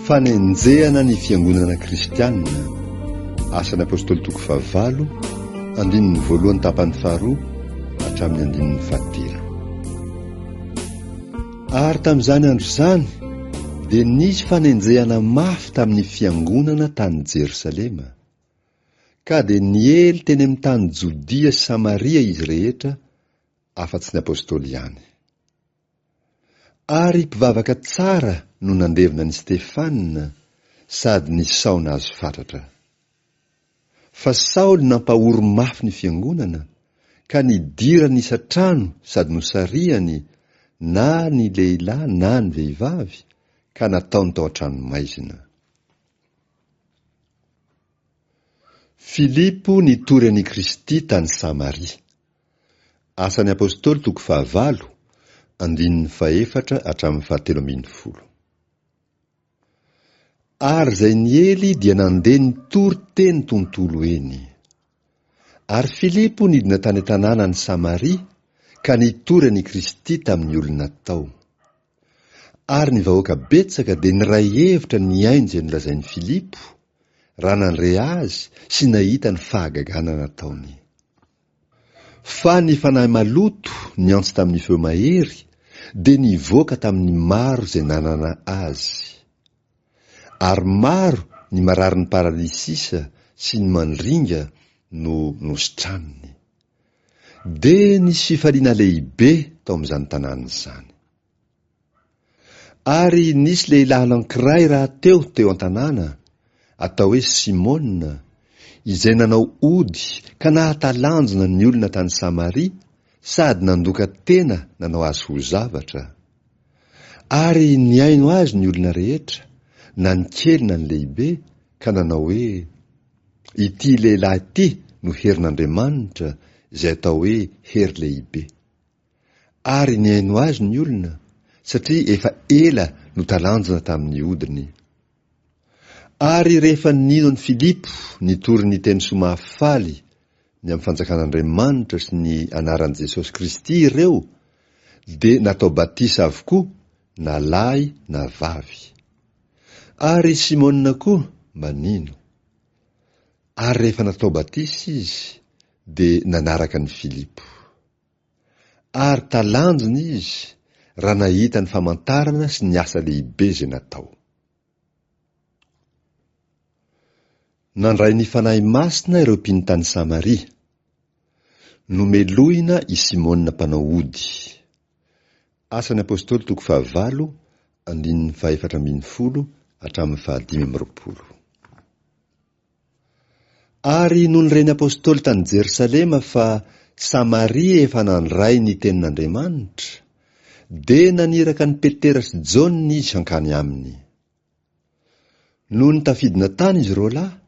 Fanenjehana ny fiangonana kristianina, Asan'ny Apostoly toko fahavalo, andininy voalohany tapany faharoa hatramin'ny andininy fahatelo. Ary tamin'izany andro izany dia nisy fanenjehana mafy tamin'ny fiangonana tany Jerosalema, ka dia niely teny amin'ny tany Jodia sy Samaria izy rehetra afa-tsy ny apostoly ihany. Ary mpivavaka tsara no nandevina an'i Stefana sady nisaona azy fatratra. Fa Saoly nampahory mafy ny fiangonana, ka nidirany isan-trano sady nosarihany na ny lehilahy na ny vehivavy, ka nataony tao an-tranomaizina. Filipo nitory an'i Kristy tany Samaria. Asan'ny Apostoly toko fahavalo, andininy fahefatra hatramin'ny fahatelo ambin'ny folo. Ary izay niely dia nandeha nitory teny tontolo eny. Ary Filipo nidina tany an-tanàna any Samaria ka nitory an'i Kristy tamin'ny olona tao. Ary ny vahoaka betsaka dia niray hevitra nihaino izay nolazain'i Filipo, raha nandre azy sy nahita ny fahagagana nataony. Fa ny fanahy maloto niantso tamin'ny feo mahery dia nivoaka tamin'ny maro izay nanana azy. Ary maro ny mararin'ny paralysisa sy ny mandringa no nositraniny. Dia nisy fifaliana lehibe tao amin'izany tanàna izany. Ary nisy lehilahy anankiray rahateo teo an-tanàna, atao hoe Simona, izay nanao ody ka nahatalanjona ny olona tany Samaria sady nandoka tena nanao azy ho zavatra. Ary nihaino azy ny olona rehetra, na ny kely na ny lehibe, ka nanao hoe, Ity lehilahy ity no herin'Andriamanitra, izay atao hoe hery lehibe. Ary nihaino azy ny olona, satria efa ela no talanjona tamin'ny odiny. Ary rehefa nino an'i Filipo nitory ny teny soa mahafaly ny amin'ny fanjakan'Andriamanitra sy ny anaran'i Jesosy Kristy ireo, dia natao batisa avokoa na lahy na vavy. Ary Simona koa mba nino. Ary rehefa natao batisa izy, dia nanaraka an'i Filipo. Ary talanjona izy raha nahita ny famantarana sy ny asa lehibe izay natao. Nandray ny Fanahy Masina ireo mpino tany Samaria. Nomelohina i Simona mpanao ody. Asan'ny Apostoly toko fahavalo, andininy fahefatra ambin'ny folo hatramin'ny fahadimy amby roapolo. Ary nony ren'ny apostoly tany Jerosalema fa Samaria efa nandray ny tenin'Andriamanitra, dia naniraka an'i Petera sy Jaona izy hankany aminy. Nony tafidina tany izy roalahy,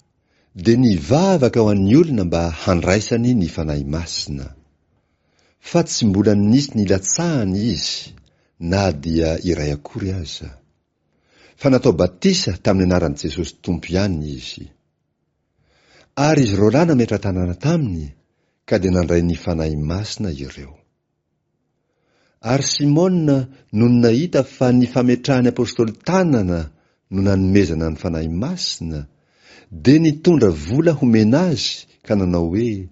dia nivavaka ho an'ny olona mba handraisany ny Fanahy Masina. Fa tsy mbola nisy nilatsahany izy, na dia iray akory aza. Fa natao batisa tamin'ny anaran'i Jesosy Tompo ihany izy. Ary izy roalahy nametra-tanana taminy, ka dia nandray ny Fanahy Masina ireo. Ary Simona nony nahita fa ny fametrahan'ny apostoly tanana no nanomezana ny Fanahy Masina, dia nitondra vola homena azy ka nanao hoe,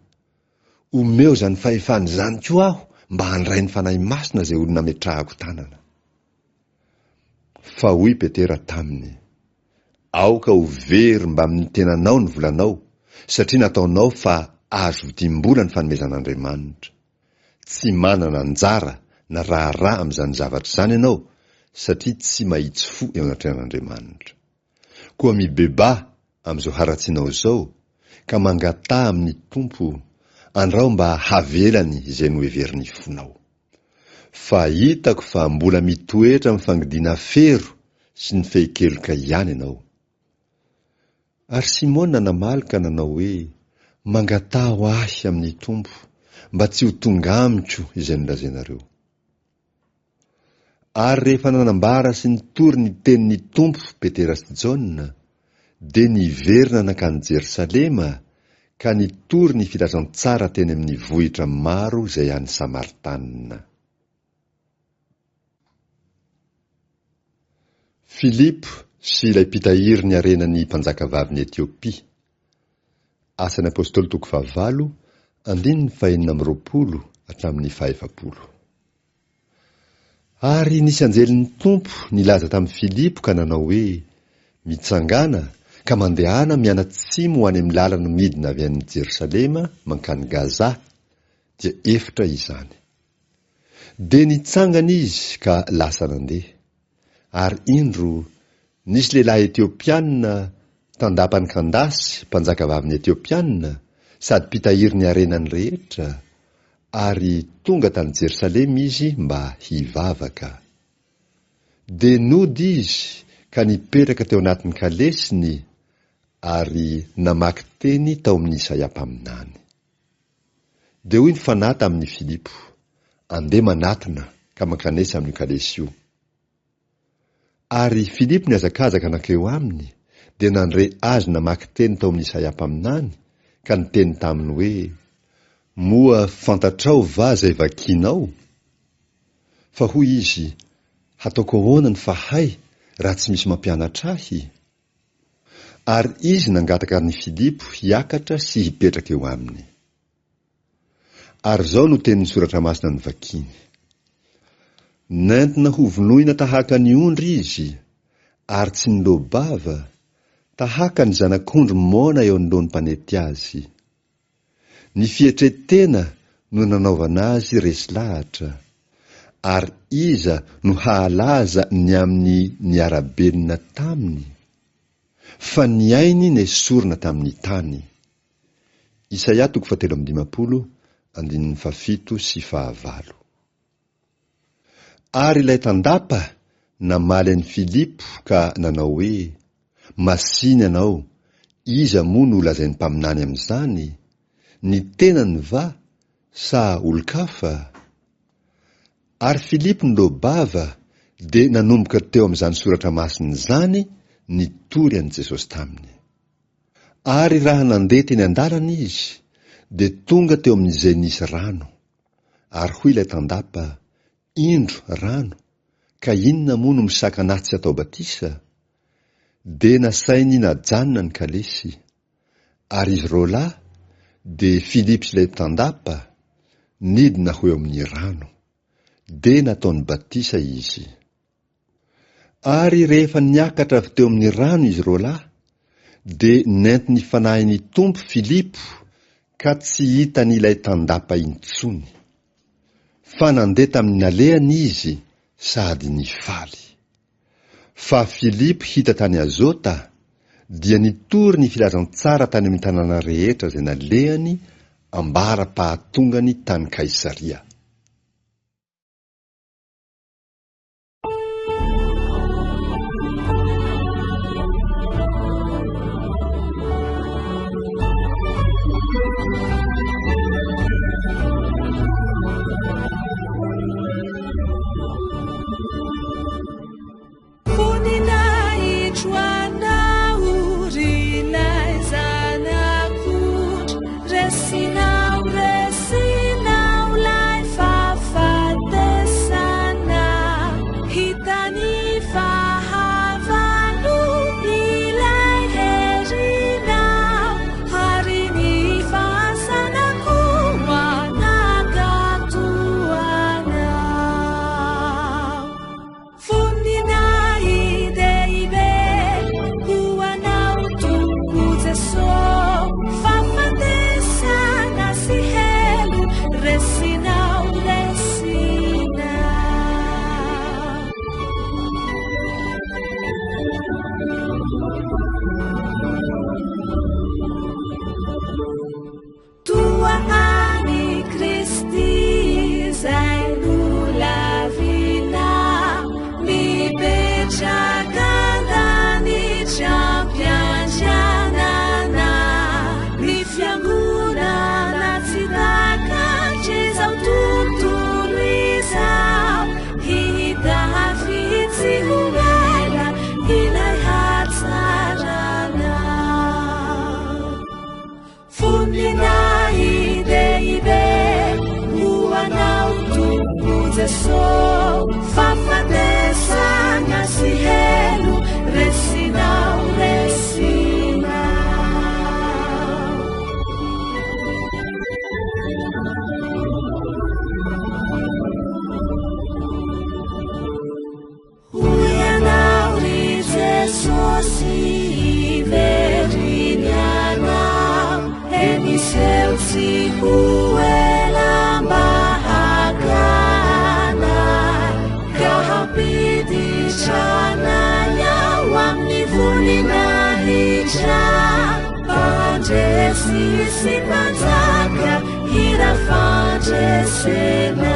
Omeo izany fahefana izany koa aho mba handray ny Fanahy Masina izay olona ametrahako tanana. Fa hoy Petera taminy, Aoka ho very mbamin'ny tenanao ny volanao, satria nataonao fa azo vidiam-bola ny fanomezan'Andriamanitra. Tsy manana anjara na raharaha amin'izany zavatra izany ianao, satria tsy mahitsy fo eo anatrehan'Andriamanitra. Koa mibebaha amin'izao haratsianao izao, ka mangataha amin'ny Tompo, andrao mba havelany izay noheverin'ny fonao. Fa hitako fa mbola mitoetra amin'ny fangidiana fero sy ny fehin-keloka ihany ianao. Ary Simona namaly ka nanao hoe, Mangataha ho ahy amin'ny Tompo, mba tsy ho tonga amiko izay nolazainareo. Ary rehefa nanambara sy nitory ny tenin'ny Tompo Petera sy Jaona, dia niverina nankany Jerosalema ka nitory ny filazantsara teny amin'ny vohitra maro izay any Samaritanina. Filipo. sy ilay mpitahiry ny harenan'ny mpanjakavavin'i Etiopia. Asan'ny Apostoly toko fahavalo, andininy fahenina amby 20 hatramin'ny fahaefapolo. Ary nisy anjelin'ny Tompo nilaza tamin'i Filipo ka nanao hoe, Mitsangàna, ka mandehana mianatsimo ho any amin'ny lalana midina avy any Jerosalema mankany Gaza, dia efitra izany. Dia nitsangana izy ka lasa nandeha. Ary indro, nisy lehilahy Etiopiana tandapan'i Kandasy, mpanjakavavin'ny Etiopiana, sady mpitahiry ny harenany rehetra, ary tonga tany Jerosalema izy mba hivavaka. Dia nody izy ka nipetraka teo anatin'ny kalesiny ary namaky teny tao amin'i Isaia mpaminany. Dia hoy ny Fanahy tamin'i Filipo, Andeha manatona ka mankanesa amin'io kalesy io. Ary Filipo nihazakazaka nankeo aminy, dia nandre azy namaky teny tao amin'i Isaia mpaminany, ka niteny taminy hoe, Moa fantatrao va izay vakinao? Fa hoy izy, Hataoko ahoana ny fahay raha tsy misy mampianatra ahy? Ary izy nangataka an'i Filipo hiakatra sy hipetraka eo aminy. Ary izao no tenin'ny Soratra Masina novakiany, Nentina hovonoina tahaka ny ondry izy, ary tsy niloa-bava, tahaka ny zanak'ondry moana eo anoloan'ny mpanety azy. Ny fietren-tena no nanaovana azy resy lahatra, ary iza no hahalaza ny amin'ny niara-belona taminy? Fa ny ainy nesorina tamin'ny tany. Isaia toko fahatelo amby dimampolo, andininy fahafito sy fahavalo. Ary ilay tandapa namaly an'i Filipo ka nanao hoe, Masìna ianao, iza moa no lazain'ny mpaminany amin'izany? Ny tenany va, sa olon-kafa? Ary Filipo niloa-bava dia nanomboka teo amin'izany soratra masina izany nitory an'i Jesosy taminy. Ary raha nandeha teny an-dalana izy, dia tonga teo amin'izay nisy rano. Ary hoy ilay tandapa, Indro rano, ka inona moa no misakana ahy tsy hatao batisa? Dia nasainy najanona ny kalesy. Ary izy roalahy, dia Filipo sy ilay tandapa, nidina ho eo amin'ny rano. Dia nataony batisa izy. Ary rehefa niakatra avy teo amin'ny rano izy roalahy, dia nentin'ny Fanahin'ny Tompo Filipo ka tsy hitan'ilay tandapa intsony. Fa nandeha tamin'ny nalehany izy sady nifaly. Fa Filipo hita tany Azota, dia nitory ny filazantsara tany amin'ny tanàna rehetra izay nalehany ambara-pahatongany tany Kaisaria. Voninahitro anao ry ilay zanak'ondry resinao resinao lay fahafatesana hitan'ny fahavalo ilay herinao ary ny fasana koa nankatoanao. Voninahi-dehibe ho anao Tompo Jeso, fahafatesana sy helo resinao resinao. Toa an'i Kristy izay nolavina, mipetraka an-danitra am-piandrianana. Ny fiangonana tsy takatr'izao tontolo izao, hitafy tsy ho ela ilay hatsarana. Voninahi-dehibe ho anao Tompo Jeso, fahafatesana sy helo resinao. Ho ela mba hakana ka hampiditra anay ao amin'ny voninahitra. Mpandresy sy mpanjaka, hira fandresena.